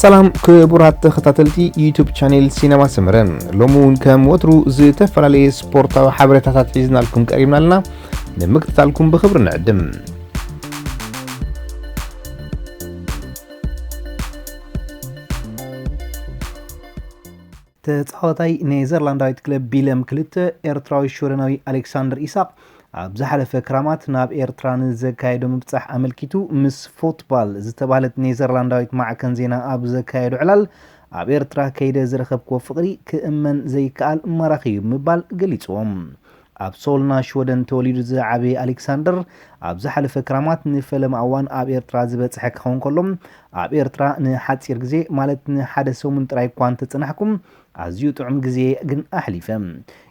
ሰላም ክቡራት ተኸታተልቲ ዩቱብ ቻኔል ሲነማ ሰመረ፣ ሎሚ እውን ከም ወትሩ ዝተፈላለየ ስፖርታዊ ሓበሬታታት ሒዝናልኩም ቀሪብና ኣለና። ንምክትታልኩም ብኽብሪ ንዕድም። ተጻዋታይ ኔዘርላንዳዊት ክለብ ቢለም ክልተ፣ ኤርትራዊ ሽወደናዊ ኣሌክሳንደር ኢሳቕ ኣብ ዝሓለፈ ክራማት ናብ ኤርትራ ንዘካየዶ ምብጻሕ ኣመልኪቱ ምስ ፉትባል ዝተባህለት ኔዘርላንዳዊት ማዕከን ዜና ኣብ ዘካየዶ ዕላል፣ ኣብ ኤርትራ ከይደ ዝረኸብክዎ ፍቕሪ ክእመን ዘይከኣል ማራኺ እዩ ብምባል ገሊጽዎም። ኣብ ሶልና ሽወደን ተወሊዱ ዝዓበየ ኣሌክሳንደር፣ ኣብ ዝሓለፈ ክራማት ንፈለማ እዋን ኣብ ኤርትራ ዝበጽሐ ክኸውን ከሎ፣ ኣብ ኤርትራ ንሓጺር ግዜ፣ ማለት ንሓደ ሰሙን ጥራይ እኳ እንተጸናሕኩም፣ ኣዝዩ ጥዑም ግዜ ግን ኣሕሊፈ።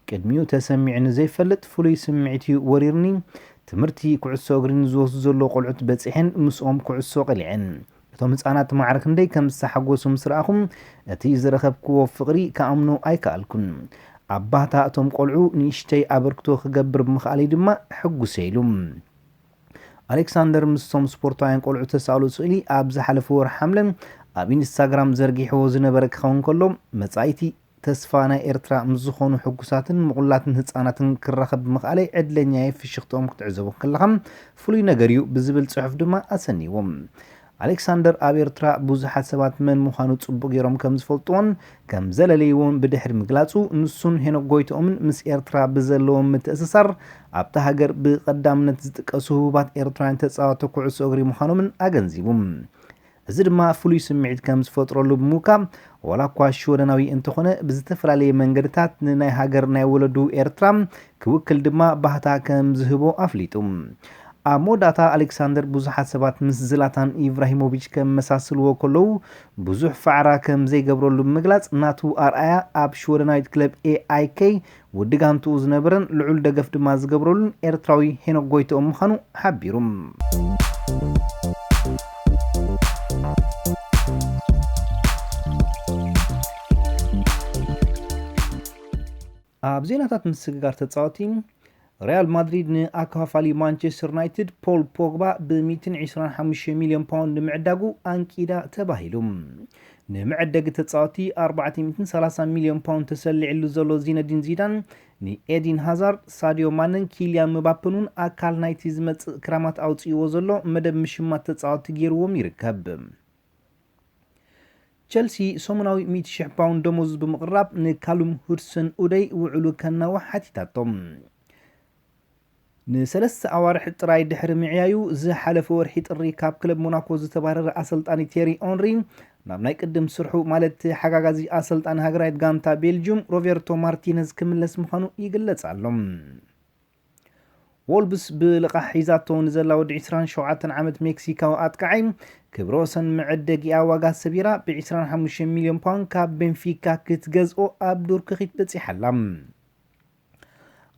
ቅድሚኡ ተሰሚዑኒ ዘይፈልጥ ፍሉይ ስምዒት እዩ ወሪርኒ። ትምህርቲ ኩዕሶ እግሪ ንዝወስዱ ዘለዉ ቆልዑት በጺሐን ምስኦም ኩዕሶ ቀሊዐን። እቶም ህጻናት ማዕረ ክንደይ ከም ዝተሓጎሱ ምስ ረኣኹ፣ እቲ ዝረኸብክዎ ፍቕሪ ክኣምኖ ኣይከኣልኩን። ኣብ ባህታ እቶም ቆልዑ ንእሽተይ ኣበርክቶ ክገብር ብምኽኣለይ ድማ ሕጉሰ ኢሉ። ኣሌክሳንደር ምስቶም ስፖርታውያን ቆልዑ ተሳእሎ ስእሊ ኣብ ዝሓለፈ ወርሒ ሓምለ ኣብ ኢንስታግራም ዘርጊሕዎ ዝነበረ ክኸውን ከሎ፣ መጻኢቲ ተስፋ ናይ ኤርትራ ምስ ዝኾኑ ሕጉሳትን ምቑላትን ህጻናትን ክራኸብ ብምኽኣለይ ዕድለኛ እየ፣ ፍሽኽትኦም ክትዕዘቦ ከለኻ ፍሉይ ነገር እዩ ብዝብል ጽሑፍ ድማ ኣሰኒዎም። ኣሌክሳንደር ኣብ ኤርትራ ብዙሓት ሰባት መን ምዃኑ ጽቡቕ ገይሮም ከም ዝፈልጥዎን ከም ዘለለይዎን ብድሕሪ ምግላጹ፣ ንሱን ሄኖክ ጎይትኦምን ምስ ኤርትራ ብዘለዎም ምትእስሳር ኣብታ ሃገር ብቐዳምነት ዝጥቀሱ ህቡባት ኤርትራውያን ተጻወቲ ኩዕሶ እግሪ ምዃኖምን ኣገንዚቡ። እዚ ድማ ፍሉይ ስምዒት ከም ዝፈጥረሉ ብምውካብ፣ ዋላ እኳ ሽወደናዊ እንተኾነ፣ ብዝተፈላለየ መንገድታት ንናይ ሃገር ናይ ወለዱ ኤርትራ ክውክል ድማ ባህታ ከም ዝህቦ ኣፍሊጡ። ኣብ መወዳእታ ኣሌክሳንደር ብዙሓት ሰባት ምስ ዝላታን ኢብራሂሞቪች ከመሳስልዎ ከለዉ፣ ብዙሕ ፋዕራ ከም ዘይገብረሉ ብምግላጽ፣ ናቱ ኣርኣያ ኣብ ሽወደናዊት ክለብ ኤኣይኬ ውዲ ጋንትኡ ዝነበረን ልዑል ደገፍ ድማ ዝገብረሉን ኤርትራዊ ሄኖክ ጎይትኦም ምዃኑ ሓቢሩ። ኣብ ዜናታት ምስግጋር ተጻወቲ፣ ሪያል ማድሪድ ንኣከፋፋሊ ማንቸስተር ዩናይትድ ፖል ፖግባ ብ ሚእትን ዕስራን ሓሙሽተ ሚልዮን ፓውንድ ንምዕዳጉ ኣንቂዳ ተባሂሉ። ንመዐደጊ ተጻወቲ ኣርባዕተ ሚእትን ሰላሳን ሚልዮን ፓውንድ ተሰሊዕሉ ዘሎ ዚነዲን ዚዳን፣ ንኤዲን ሃዛርድ፣ ሳዲዮ ማነን ኪልያን ምባፕን እውን ኣካል ናይቲ ዝመጽእ ክራማት ኣውጺእዎ ዘሎ መደብ ምሽማት ተጻወቲ ገይርዎም ይርከብ። ቸልሲ ሰሙናዊ ሚእቲ ሽሕ ፓውንድ ደሞዝ ብምቕራብ ንካሉም ሁድሰን ኡደይ ውዕሉ ከናውሕ ሓቲታቶም። ንሰለስተ ኣዋርሕ ጥራይ ድሕሪ ምዕያዩ፣ ዝሓለፈ ወርሒ ጥሪ ካብ ክለብ ሞናኮ ዝተባረረ ኣሰልጣኒ ቴሪ ኦንሪ፣ ናብ ናይ ቅድም ስርሑ፣ ማለት ሓጋጋዚ ኣሰልጣኒ ሃገራዊት ጋንታ ቤልጅዩም ሮቤርቶ ማርቲነዝ ክምለስ ምዃኑ ይግለጽ ኣሎ። ዎልብስ ብልቓሕ ሒዛቶ ንዘላ ወዲ ዕስራን ሸውዓተን ዓመት ሜክሲካዊ ኣጥቃዓይ፣ ክብረ ወሰን መዐደጊኣ ዋጋ ሰቢራ ብ ዕስራን ሓሙሽተን ሚልዮን ፓውንድ ካብ ቤንፊካ ክትገዝኦ ኣብ ዱር ክኺት በጺሓ ኣላ።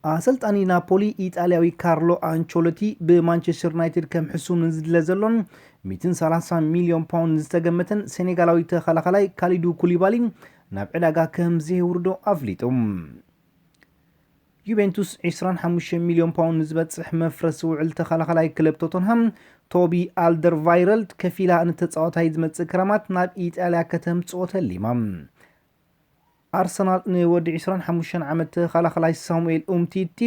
ኣሰልጣኒ ናፖሊ ኢጣልያዊ ካርሎ ኣንቸሎቲ፣ ብማንቸስተር ዩናይትድ ከም ሕሱም ንዝድለ ዘሎን ሚእትን ሰላሳን ሚልዮን ፓውንድ ዝተገመተን ሴኔጋላዊ ተኸላኻላይ ካሊዱ ኩሊባሊ ናብ ዕዳጋ ከም ዘየውርዶ ኣፍሊጡ። ዩቬንቱስ ዕስራን ሓሙሽተን ሚልዮን ፓውንድ ንዝበጽሕ መፍረሲ ውዕል ተኸላኻላይ ክለብ ቶተንሃም ቶቢ ኣልደርቫይረልድ ከፊላ ንተጻዋታይ ዝመጽእ ክራማት ናብ ኢጣልያ ከተምጽኦ ተሊማ። ኣርሰናል ንወዲ ዕስራን ሓሙሽተን ዓመት ተኸላኻላይ ሳሙኤል ኡምቲቲ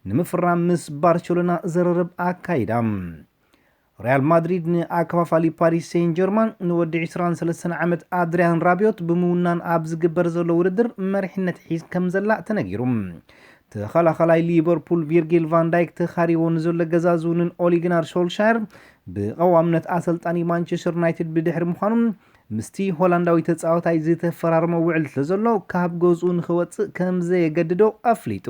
ንምፍራም ምስ ባርሴሎና ዝርርብ ኣካይዳ። ሪያል ማድሪድ ንኣከፋፋሊ ፓሪስ ሴን ጀርማን ንወዲ ዕስራን ሰለስተን ዓመት ኣድሪያን ራቢዮት ብምውናን ኣብ ዝግበር ዘሎ ውድድር መሪሕነት ሒዝ ከም ዘላ ተነጊሩ። ተኸላኻላይ ሊቨርፑል ቪርጊል ቫን ዳይክ ተኻሪዎ ንዘሎ ገዛዝውንን ኦሊግናር ሶልሻየር ብቐዋምነት ኣሰልጣኒ ማንቸስተር ዩናይትድ ብድሕሪ ምዃኑ፣ ምስቲ ሆላንዳዊ ተጻዋታይ ዝተፈራረመ ውዕል ስለ ዘሎ፣ ካብ ገዝኡ ንኽወጽእ ከም ዘየገድዶ ኣፍሊጡ።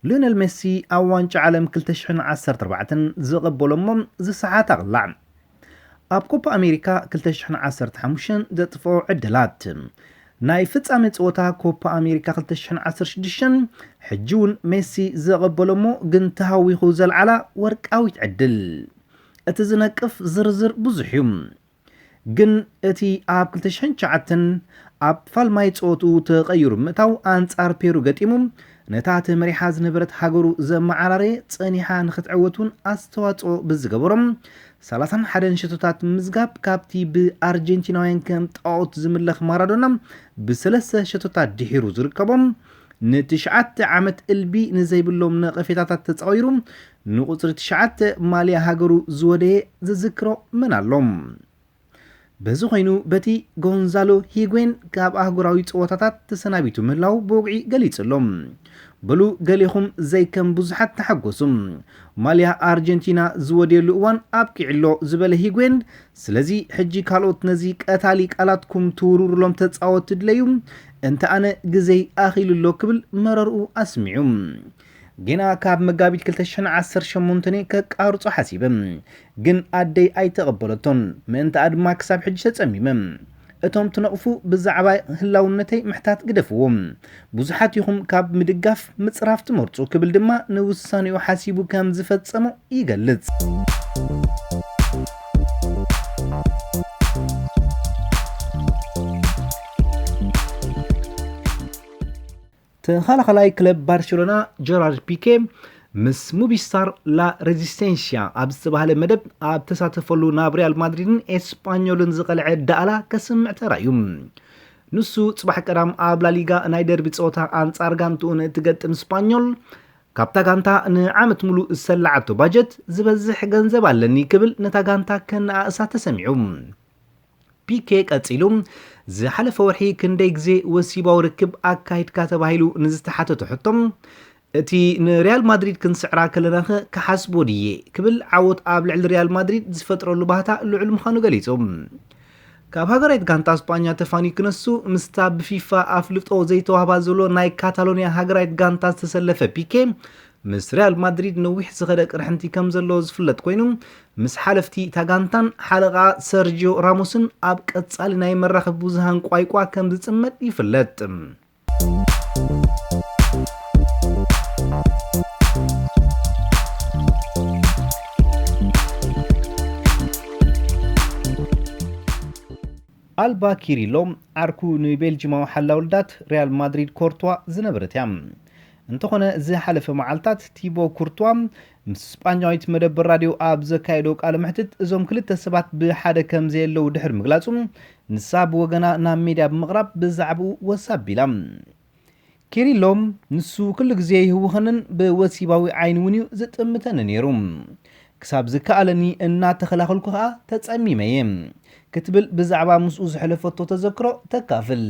ሊዮነል ሜሲ ኣብ ዋንጫ ዓለም ክልተ ሽሕን ዓሰርተ ኣርባዕተን ዝቐበሎ እሞ ዝሰሓት ኣቕላዕ። ኣብ ኮፓ ኣሜሪካ ክልተ ሽሕን ዓሰርተ ሓሙሽተን ዘጥፍኦ ዕድላት። ናይ ፍጻሜ ጸወታ ኮፓ ኣሜሪካ ክልተ ሽሕን ዓሰርተ ሽዱሽተን፣ ሕጂ እውን ሜሲ ዘቐበሎ እሞ ግን ተሃዊኹ ዘልዓላ ወርቃዊት ዕድል። እቲ ዝነቅፍ ዝርዝር ብዙሕ እዩ። ግን እቲ ኣብ ክልተ ሽሕን ትሽዓተን ኣብ ፋልማይ ጸወትኡ ተቐይሩ ምእታው ኣንጻር ፔሩ ገጢሙ፣ ነታ ተመሪሓ ዝነበረት ሃገሩ ዘመዓራረየ ጸኒሓ ንኽትዕወት እውን ኣስተዋጽኦ ብዝገበሮም ሰላሳን ሓደን ሸቶታት ምዝጋብ፣ ካብቲ ብኣርጀንቲናውያን ከም ጣኦት ዝምለኽ ማራዶና ብሰለስተ ሸቶታት ድሒሩ ዝርከቦም፣ ንትሽዓተ ዓመት እልቢ ንዘይብሎም ነቐፌታታት ተጻዊሩ ንቁጽሪ ትሽዓተ ማልያ ሃገሩ ዝወደየ ዝዝክሮ መን ኣሎ? በዚ ኮይኑ በቲ ጎንዛሎ ሂጉዌን ካብ ኣህጉራዊ ጸወታታት ተሰናቢቱ ምህላው ብወግዒ ገሊጹ ኣሎ። በሉ ገሌኹም ዘይከም ብዙሓት ተሓጎሱ። ማልያ ኣርጀንቲና ዝወድየሉ እዋን ኣብቂዕሎ ዝበለ ሂጉዌን፣ ስለዚ ሕጂ ካልኦት ነዚ ቀታሊ ቃላትኩም ትውርውሩሎም ተጻወትቲ ድለዩ፣ እንተ ኣነ ግዜይ ኣኺሉ ኣሎ ክብል መረርኡ ኣስሚዑ። ጌና ካብ መጋቢት ክልተ ሽሕን ዓሰርተ ሸሞንተን እየ ከቃርጾ ሓሲበ፣ ግን ኣደይ ኣይተቐበለቶን። ምእንታኣ ድማ ክሳብ ሕጂ ተጸሚመ። እቶም ትነቕፉ ብዛዕባ ህላውነተይ ምሕታት ግደፍዎ። ብዙሓት ኢኹም ካብ ምድጋፍ ምጽራፍ ትመርጹ ክብል ድማ ንውሳኔኡ ሓሲቡ ከም ዝፈጸሞ ይገልጽ። ተኸላኸላይ ክለብ ባርሴሎና ጀራርድ ፒኬ ምስ ሙቢስታር ላ ሬዚስቴንሽያ ኣብ ዝተባህለ መደብ ኣብ ተሳተፈሉ ናብ ሪያል ማድሪድን ኤስፓኞልን ዝቐልዐ ዳእላ ከስምዕ ተራእዩ። ንሱ ጽባሕ ቀዳም ኣብ ላሊጋ ናይ ደርቢ ጸወታ ኣንጻር ጋንትኡ ንእትገጥም ስፓኞል ካብታ ጋንታ ንዓመት ሙሉእ ዝሰላዓቶ ባጀት ዝበዝሕ ገንዘብ ኣለኒ ክብል ነታ ጋንታ ከነኣእሳ ተሰሚዑ። ፒኬ ቀጺሉ፣ ዝሓለፈ ወርሒ ክንደይ ግዜ ወሲባዊ ርክብ ኣካይድካ ተባሂሉ ንዝተሓተተ ሕቶ፣ እቲ ንሪያል ማድሪድ ክንስዕራ ከለናኸ ክሓስቦ ድየ ክብል ዓወት ኣብ ልዕሊ ሪያል ማድሪድ ዝፈጥረሉ ባህታ ልዑል ምዃኑ ገሊጹ። ካብ ሃገራዊት ጋንታ ስጳኛ ተፋንዩ ክነሱ ምስታ ብፊፋ ኣፍልጦ ዘይተዋህባ ዘሎ ናይ ካታሎኒያ ሃገራዊት ጋንታ ዝተሰለፈ ፒኬ፣ ምስ ሪያል ማድሪድ ነዊሕ ዝኸደ ቅርሕንቲ ከም ዘለዎ ዝፍለጥ ኮይኑ፣ ምስ ሓለፍቲ እታ ጋንታን ሓለቓ ሰርጂዮ ራሞስን ኣብ ቀጻሊ ናይ መራኸቢ ብዙሃን ቋይቋ ከም ዝጽመድ ይፍለጥ። ኣልባ ኪሪሎ ዓርኩ ንቤልጂማዊ ሓላው ልዳት ሪያል ማድሪድ ኮርቷ ዝነበረት እያ። እንተኾነ ዝሓለፈ መዓልታት ቲቦ ኩርቷ ምስ ስጳኛዊት መደበር ራድዮ ኣብ ዘካየዶ ቃለ መሕትት እዞም ክልተ ሰባት ብሓደ ከም ዘየለዉ ድሕሪ ምግላጹ፣ ንሳ ብወገና ናብ ሜድያ ብምቕራብ ብዛዕባኡ ወስ ኣቢላ። ኪሪሎ፣ ንሱ ኩሉ ግዜ ይህውኸንን ብወሲባዊ ዓይኒ እውን እዩ ዝጥምተኒ ነይሩ። ክሳብ ዝከኣለኒ እናተኸላኸልኩ ኸኣ ተጸሚመ እየ ክትብል ብዛዕባ ምስኡ ዘሕለፈቶ ተዘክሮ ተካፍል።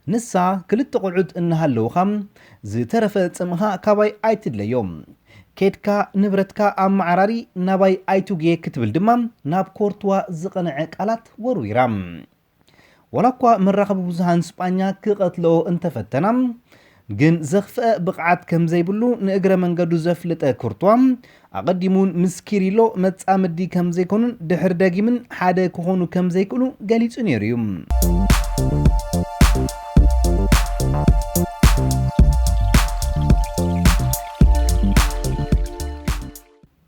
ንሳ ክልተ ቆልዑት እናሃለውኻ ዝተረፈ ጽምእኻ ካባይ ኣይትድለዮ። ኬድካ ንብረትካ ኣመዓራሪ ናባይ ኣይትጉየ ክትብል ድማ ናብ ኮርትዋ ዝቐንዐ ቃላት ወርዊራ። ዋላ እኳ መራኸቢ ብዙሃን ስጳኛ ክቐትለኦ እንተፈተና፣ ግን ዘኽፍአ ብቕዓት ከም ዘይብሉ ንእግረ መንገዱ ዘፍለጠ ኩርትዋ፣ ኣቐዲሙን ምስ ኪሪሎ መጻምዲ ከም ዘይኮኑን ድሕሪ ደጊምን ሓደ ክኾኑ ከም ዘይክእሉ ገሊጹ ነይሩ እዩ።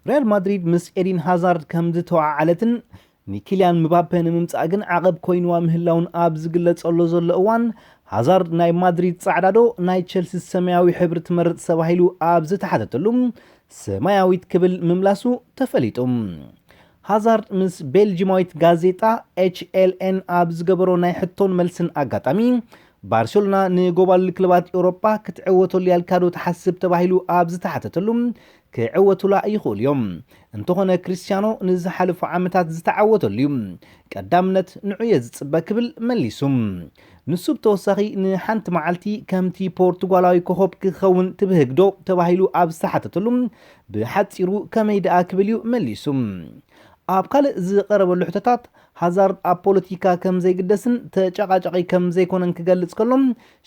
ሪያል ማድሪድ ምስ ኤዲን ሃዛርድ ከም ዝተወዓዓለትን ንኪልያን ምባፔ ንምምጻእ ግን ዓቐብ ኮይንዋ ምህላውን ኣብ ዝግለጸሉ ዘሎ እዋን፣ ሃዛርድ ናይ ማድሪድ ጻዕዳዶ ናይ ቸልሲ ሰማያዊ ሕብሪ ትመርጽ ተባሂሉ ኣብ ዝተሓተተሉ፣ ሰማያዊት ክብል ምምላሱ ተፈሊጡ። ሃዛርድ ምስ ቤልጂማዊት ጋዜጣ ኤች ኤል ኤን ኣብ ዝገበሮ ናይ ሕቶን መልስን ኣጋጣሚ፣ ባርሴሎና ንጎባልል ክለባት ኤውሮጳ ክትዕወተሉ ያልካዶ ትሓስብ ተባሂሉ ኣብ ዝተሓተተሉ፣ ክዕወቱላ ይኽእሉ እዮም። እንተኾነ ክርስቲያኖ ንዝሓለፉ ዓመታት ዝተዓወተሉ እዩ። ቀዳምነት ንዑ እየ ዝጽበ ክብል መሊሱ። ንሱ ብተወሳኺ ንሓንቲ መዓልቲ ከምቲ ፖርቱጋላዊ ኮኸብ ክኸውን ትብህግዶ ተባሂሉ ኣብ ዝተሓተተሉ ብሓጺሩ ከመይ ደኣ ክብል እዩ መሊሱ። ኣብ ካልእ ዝቐረበሉ ሕቶታት ሃዛርድ ኣብ ፖለቲካ ከም ዘይግደስን ተጨቃጫቂ ከም ዘይኮነን ክገልጽ ከሎ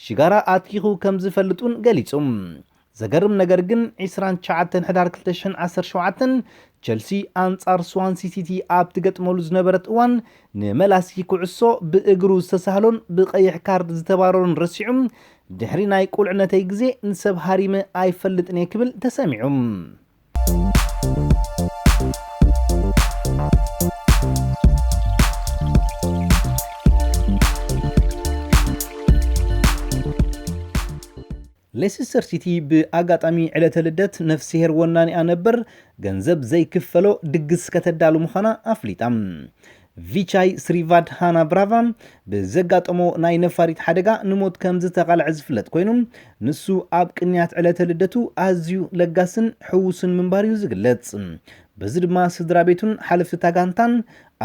ሽጋራ ኣትኪኹ ከም ዝፈልጥ እውን ገሊጹ። ዘገርም ነገር ግን ዒስራን ትሽዓተን ሕዳር ክልተ ሽሕን ዓሰርተ ሸውዓተን ቸልሲ ኣንጻር ስዋንሲ ሲቲ ኣብ ትገጥመሉ ዝነበረት እዋን ንመላሲ ኩዕሶ ብእግሩ ዝተሳህሎን ብቐይሕ ካርድ ዝተባረሮን ረሲዑ፣ ድሕሪ ናይ ቁልዕነተይ ግዜ ንሰብ ሃሪመ ኣይፈልጥን እየ ክብል ተሰሚዑ። ሌስተር ሲቲ ብኣጋጣሚ ዕለተ ልደት ነፍስሄር ወናኒኣ ነበር ገንዘብ ዘይክፈሎ ድግስ ከተዳሉ ምዃና ኣፍሊጣ። ቪቻይ ስሪቫድ ሃና ብራቫ ብዘጋጠሞ ናይ ነፋሪት ሓደጋ ንሞት ከም ዝተቓልዐ ዝፍለጥ ኮይኑ፣ ንሱ ኣብ ቅንያት ዕለተ ልደቱ ኣዝዩ ለጋስን ሕዉስን ምንባር እዩ ዝግለጽ። በዚ ድማ ስድራ ቤቱን ሓለፍቲ እታ ጋንታን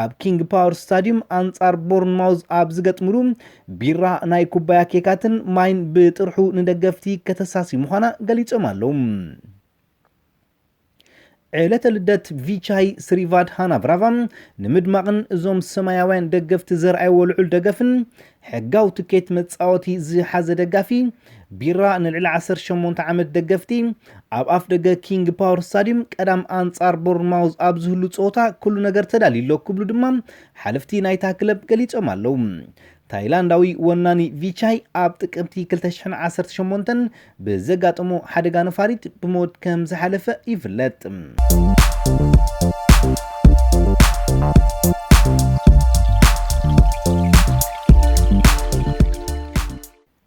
ኣብ ኪንግ ፓወር ስታዲየም ኣንጻር ቦርንማውዝ ኣብ ዝገጥምሉ ቢራ፣ ናይ ኩባያ ኬካትን ማይን ብጥርሑ ንደገፍቲ ከተሳሲ ምዃና ገሊጾም ኣለዉ። ዕለተ ልደት ቪቻይ ስሪቫድ ሃና ብራቫ ንምድማቕን እዞም ሰማያውያን ደገፍቲ ዘርኣይዎ ልዑል ደገፍን ሕጋዊ ትኬት መጻወቲ ዝሓዘ ደጋፊ ቢራ ንልዕሊ ዓሰርተ ሸሞንተ ዓመት ደገፍቲ ኣብ ኣፍ ደገ ኪንግ ፓወር ስታዲየም ቀዳም ኣንጻር ቦርንማውዝ ኣብ ዝህሉ ጸወታ ኩሉ ነገር ተዳልዩ ኣሎ ክብሉ ድማ ሓለፍቲ ናይታ ክለብ ገሊጾም ኣለዉ። ታይላንዳዊ ወናኒ ቪቻይ ኣብ ጥቅምቲ ክልተ ሽሕን ዓሰርተ ሸሞንተን ብዘጋጠሞ ሓደጋ ነፋሪት ብሞት ከም ዝሓለፈ ይፍለጥ።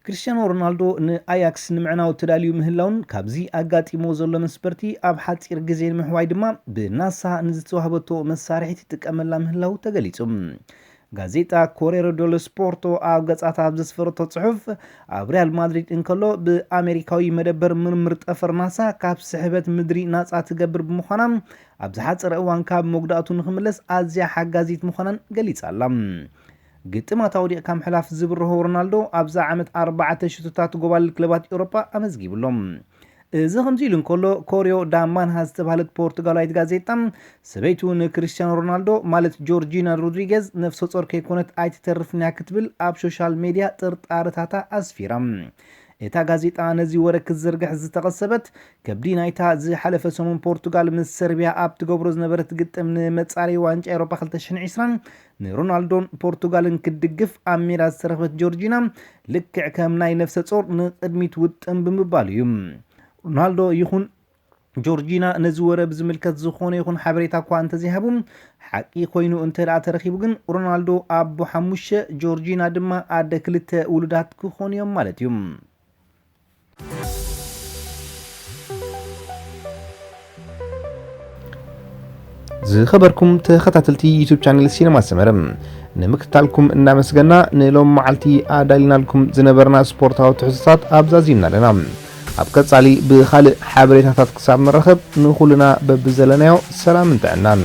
ክርስቲያኖ ሮናልዶ ንኣያክስ ንምዕናው ተዳልዩ ምህላውን ካብዚ ኣጋጢሞ ዘሎ መስበርቲ ኣብ ሓፂር ግዜ ንምሕዋይ ድማ ብናሳ ንዝተዋህበቶ መሳርሒ ትጥቀመላ ምህላው ተገሊጹ። ጋዜጣ ኮሬሮ ዶሎ ስፖርቶ ኣብ ገጻታ ኣብ ዘስፈረቶ ጽሑፍ፣ ኣብ ሪያል ማድሪድ እንከሎ ብኣሜሪካዊ መደበር ምርምር ጠፈር ናሳ ካብ ስሕበት ምድሪ ናጻ ትገብር ብምዃና ኣብ ዝሓጸረ እዋን ካብ መጉዳእቱ ንኽምለስ ኣዝያ ሓጋዚት ምዃናን ገሊጻ ኣላ። ግጥማት ኣውዲቕካ ምሕላፍ ዝብርሆ ሮናልዶ ኣብዛ ዓመት ኣርባዕተ ሽቶታት ጎባልል ክለባት ኤውሮጳ ኣመዝጊቡ ኣሎ። እዚ ከምዚ ኢሉ እንከሎ፣ ኮርዮ ዳ ማንሃ ዝተባህለት ፖርቱጋላዊት ጋዜጣ፣ ሰበይቱ ንክሪስቲያኖ ሮናልዶ ማለት ጆርጂና ሮድሪጌዝ ነፍሰ ጾር ከይኮነት ኣይትተርፍን እያ ክትብል ኣብ ሶሻል ሜድያ ጥርጣረታታ ኣስፊራ። እታ ጋዜጣ ነዚ ወረ ክትዝርግሕ ዝተቐሰበት፣ ከብዲ ናይታ ዝሓለፈ ሰሙን ፖርቱጋል ምስ ሰርቢያ ኣብ ትገብሮ ዝነበረት ግጥም ንመጻረዪ ዋንጫ ኤውሮጳ ክልተ ሽሕን ዕስራን ንሮናልዶን ፖርቱጋልን ክትድግፍ ኣብ ሜዳ ዝተረኽበት ጆርጂና፣ ልክዕ ከም ናይ ነፍሰ ጾር ንቕድሚት ውጥም ብምባሉ እዩ። ሮናልዶ ይኹን ጆርጂና ነዚ ወረ ብዝምልከት ዝኾነ ይኹን ሓበሬታ እኳ እንተዘይሃቡ፣ ሓቂ ኮይኑ እንተ ደኣ ተረኺቡ ግን ሮናልዶ ኣቦ ሓሙሽተ፣ ጆርጂና ድማ ኣደ ክልተ ውሉዳት ክኾኑ እዮም ማለት እዩ። ዝኸበርኩም ተኸታተልቲ ዩቱብ ቻነል ሲነማ ሰመረ፣ ንምክትታልኩም እናመስገና ንሎም መዓልቲ ኣዳሊናልኩም ዝነበርና ስፖርታዊ ትሕዝቶታት ኣብዛዚምና ኣለና። ኣብ ቀጻሊ ብኻልእ ሓበሬታታት ክሳብ ንራኸብ ንኹልና በብዘለናዮ ሰላምን ጥዕናን።